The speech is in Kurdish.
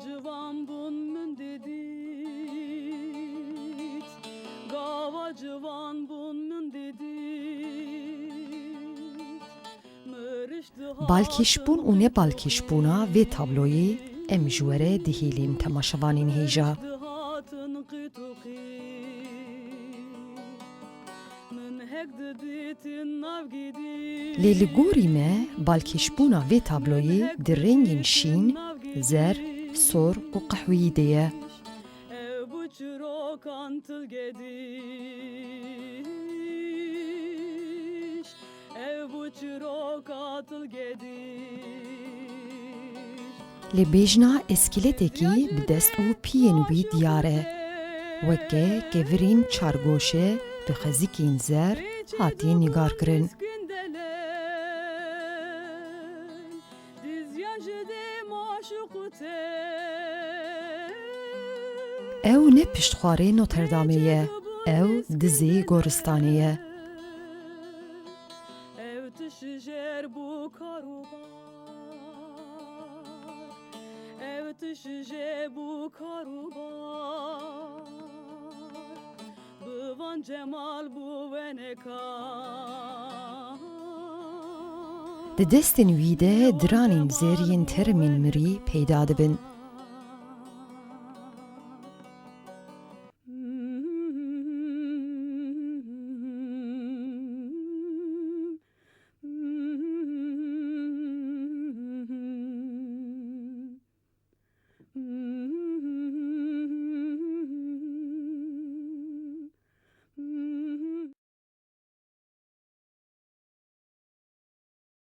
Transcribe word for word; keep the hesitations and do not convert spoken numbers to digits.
Ciwan bûn min didît, gava ciwan bûn min didît. Balkêşbûn û nebalkêşbûna vê tabloyê em ji we re dihêlin temaşevanên hêja. Lê li gorî me, balkêşbûna vê tabloyê di rengên şîn, zer, sor û qehweyî de ye. Ev bû çirokan tilgediş, ev bû çiroka tilgediş. Lê bêjna eskîletekî bi dest û piyên wî diyar e. Weke kevirên çargoşe bi xezikên zer hatiye nîgarkirin. Ew ne piştxwarê Notre Dameê ye, ew dizê goristanê ye. Ev tişt jêr bû kar û bar, ev tişt jê bû kar û bar, bi van cemal bû wenekar. Di destên wî de diranên zêr yên termên mirî peyda dibin.